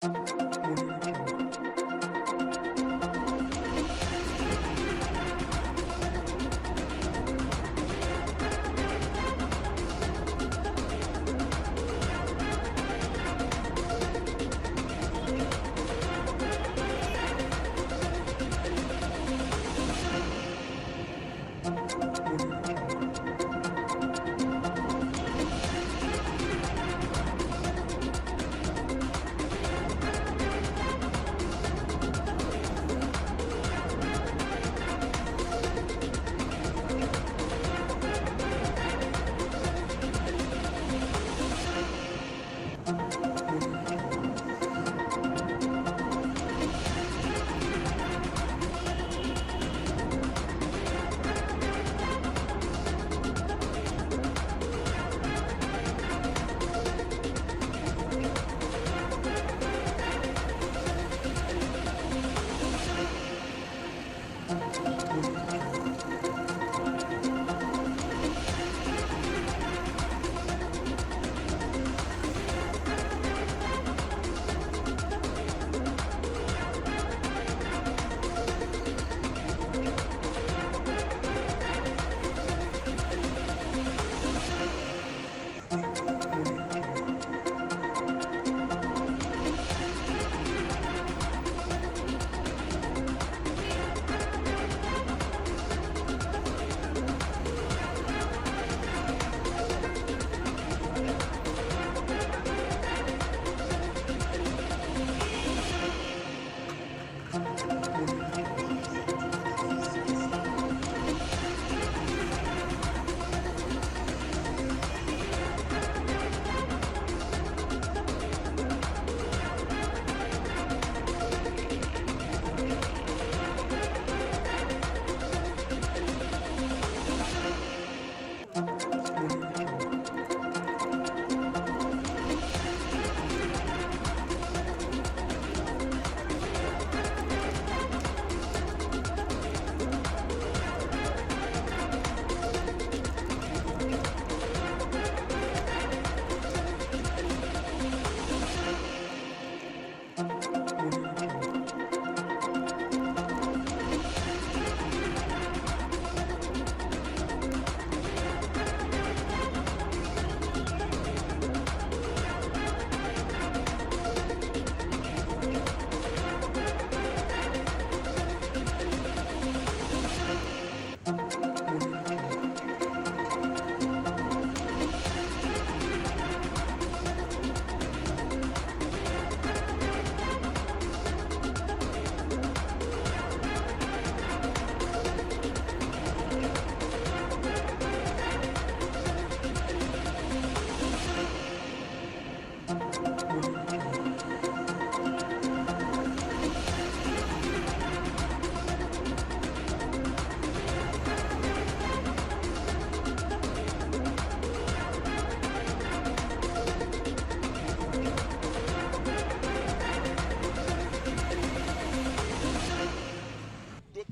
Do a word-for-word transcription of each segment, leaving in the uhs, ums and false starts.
Dòt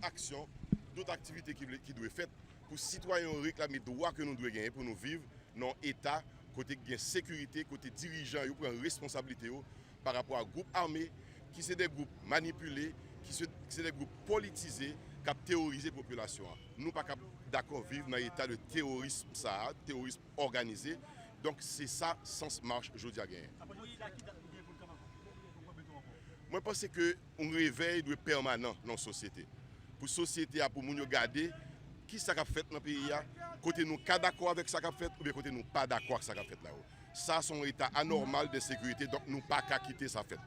aksyon, dòt aktivite ki vle, ki dwe fèt pou sitwayen yo reklame dwa ke nou dwe genyen pou nou viv nan yon eta kote gen sekirite, kote dirijan yo pran responsablite yo pa rapò a gwoup ame ki se de gwoup manipile, ki se, ki se de gwoup politize k ap teworize popilasyon an. Nou pa kab dakò viv nan eta de teworism sa a, teworism òganize. Donk, se sa sans mach jodi a genyen. Mwen panse ke yon revèy dwe pèmanan nan yon sosyete. Pou sosyete a, pou moun yo gade kisa k ap fèt nan peyi a, kote nou ka dakò avèk sa k ap fèt, oubyen kote nou pa dakò ak sa k ap fèt la yo. Sa se yon eta anòmal de sekirite, donk nou pa ka kite sa fèt.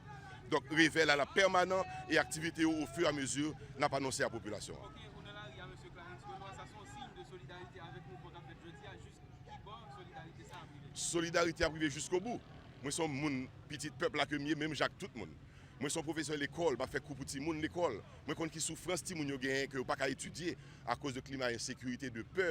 Donk, revèy la, l ap pèmanan e aktivite yo, ofiramezi, n ap anonse a popilasyon an. Ok, ou nan lari a, mesye Clarens Benoît, sa se yon siy de solidarite avèk mouvman k ap fèt jodi a, jis ki bò solidarite sa ap rive? Solidarite ap rive jiskobou. Mwen se yon moun, pitit pèp la ke m ye, menm jan ak tout moun. Mwen se yon pwofesè lekòl, m ap fè kou pou timoun lekòl. Mwen konn ki soufrans timoun yo genyen, ke yo pa ka etidye akoz de klima ensekirite, de pè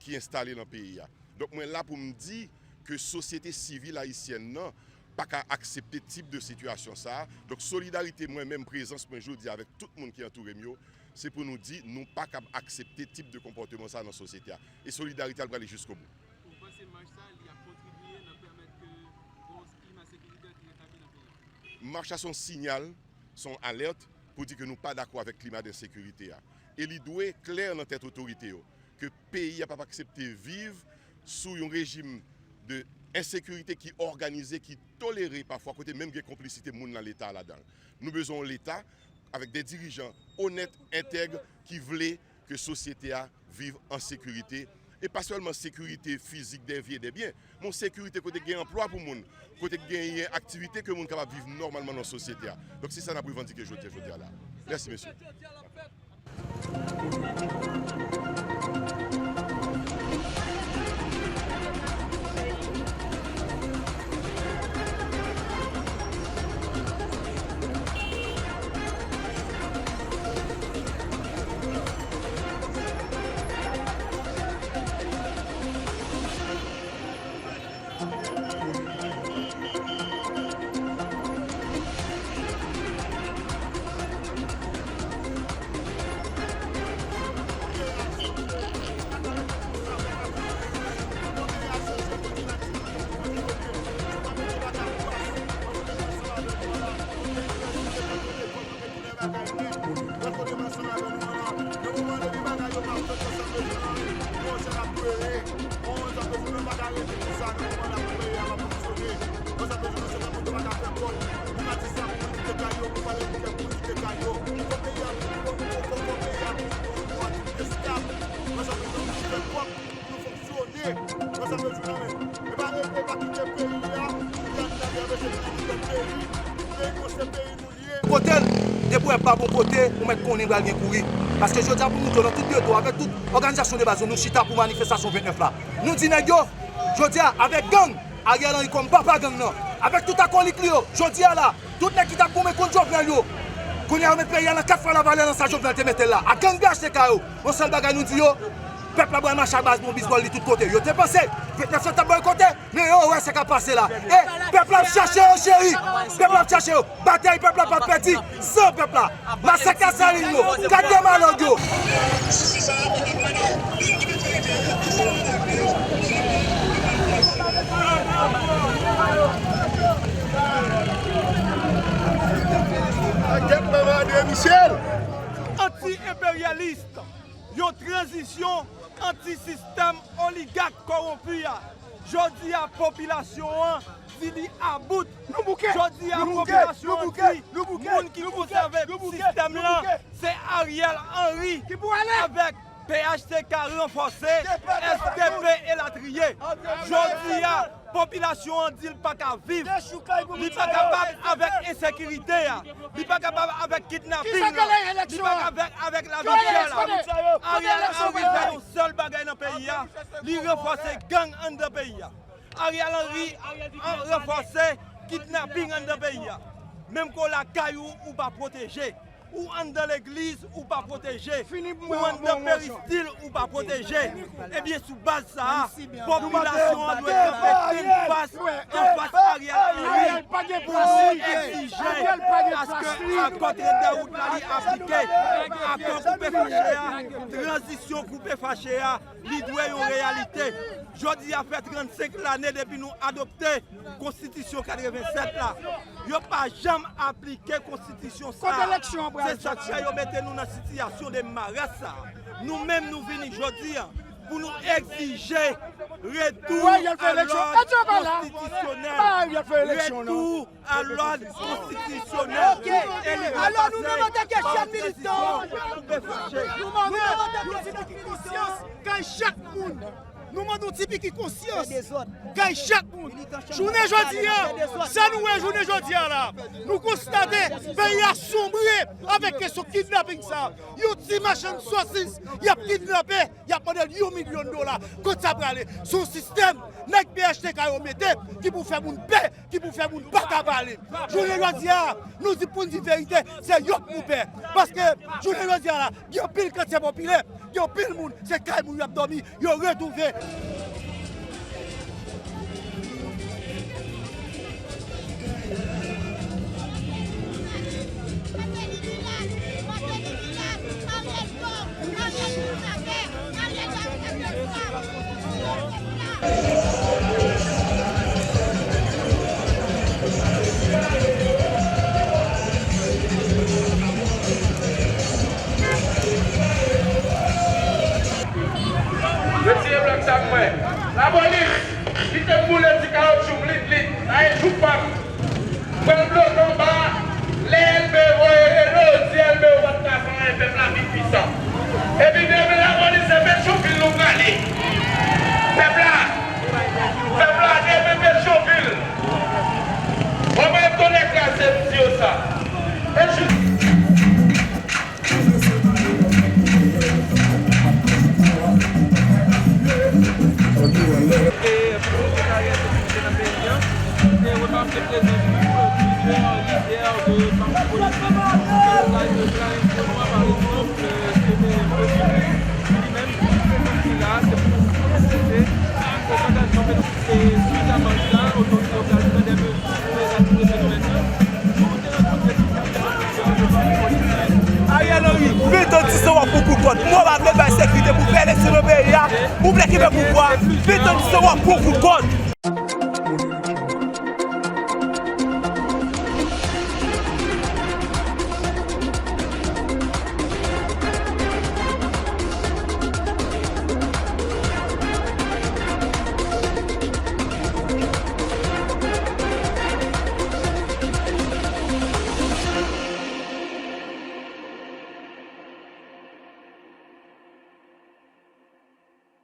ki enstale nan peyi a. Donk, mwen la pou m di ke sosyete sivil ayisyèn nan pa ka aksepte tip de sitiyasyon sa a. Donk, solidarite mwen menm, prezans mwen jodi a avèk tout moun ki antoure m yo, se pou nou di nou pa kab aksepte tip de konpòteman sa a nan sosyete a. E solidarite a l prale jiskobou. Ou panse mach sa, li ap kontribye nan pèmèt ke bon klima sekirite ki retabli nan peyi a? Mach la se yon siyal, se yon alèt pou di ke nou pa dakò avèk klima d ensekirite a. E li dwe klè nan tèt otorite yo ke peyi a p ap aksepte viv sou yon rejim de ensekirite ki òganize, ki tolere pafwa, kote menm gen konplisite moun nan Leta ladan l. Nou bezwen yon Leta avèk de dirijan onèt, entèg, ki vle ke sosyete a viv an sekirite, e pa sèlman sekirite fizik dè vi e dè byen, men yon sekirite kote gen anplwa pou moun, kote genyen aktivite ke moun kapab viv nòmalman nan sosyete a. Donk, se sa n ap revandike jodi a, jodi a la. Mèsi, mesye. Kote l, depi w wè pa bon kote, ou mèt konnen pral gen kouri. Paske jodi a pou nou di yo nan tout geto, avèk tout òganizasyon de baz yo, nou chita pou manifestasyon vennèf la. Nou di nèg yo, jodi a, avèk gang, Ariel Henry kòm papa gang nan, avèk tout akòlik li yo, jodi a la, tout nèg ki t ap goumen kont Jovenel yo, kounye a yo met peyi a nan kat fwa lavalè nan sa Jovenel te mete l la, ak gang P H T K yo. Yon sèl bagay nou di yo, pèp la pral mache ak baz bon bizbòl li tout kote. Yo te panse vennèf septanm t ap bòykote, men yo wè sa k ap pase la. E pèp la ap chache yo, cheri. Pèp la ap chache yo. Batay pèp la p ap pèdi. San pèp la. Masak Lasalin yo. Kat de malòg yo. Anti-enperyalis, yon tranzisyon anti-sistèm oligak kòwonpi a. Jodi a, popilasyon an di li about. Jodi a, popilasyon an di moun ki konsève sistèm lan, se Ariel Henry avèk P H T K ranfòse, S D P elatriye. Jodi a, popilasyon an di l pa ka viv. Li pa kapab avèk ensekirite a. Li pa kapab avèk kidnaping lan. Li pa kapab avèk lavi chè la. Ariel Henry fè yon sèl bagay nan peyi a. Li ranfòse gang anndan peyi a. Ariel Henry ranfòse kidnaping anndan peyi a. Menm ke w lakay ou, ou pa pwoteje. Ou anndan legliz, ou pa pwoteje. Ou anndan peristil, ou pa pwoteje. Ebyen, sou baz sa a, popilasyon an dwe kanpe tennfas anfas Ariel Henry pou nou egzije aske akò trannde out la li aplike. Akò koupe fache a, tranzisyon koupe fache a, li dwe yon reyalite. Jodi a fè trannsenk lane depi nou adopte Konstitisyon katrevennsèt la. Yo pa janm aplike konstitisyon sa a. Se sa k fè yo mete nou nan sitiyasyon de maras sa a. Nou menm, nou vini jodi a pou nou egzije retou a lòd konstitisyonèl. Retou a lòd konstitisyonèl. E li dwe pase pa yon tranzisyon koupe fache. Nou mande yon ti piki konsyans kay chak moun. Nou mande yon ti piki konsyans kay chak moun. Jounen jodi a, sa nou wè jounen jodi a la, nou konstate peyi a sonbre avèk kesyon kidnaping sa. Yon ti machann sosis, y ap kidnape, y ap mande l yon milyon dola. Kot sa prale? Se yon sistèm nèg P H T K yo mete ki pou fè moun pè, ki pou fè moun pa ka pale. Jounen jodi a, nou di pou n di verite, se yo k pou pè. Paske jounen jodi a la, gen anpil katye popilè, gen anpil moun, se kay moun y ap dòmi, yo retwouve. Ariel Henry, vin tan disan w ap pran kout kòd. Mwen pa vle bay sekirite pou fè eleksyon nan peyi a. Ou vle kenbe pouvwa, vin tan disan w ap pran kout kòd.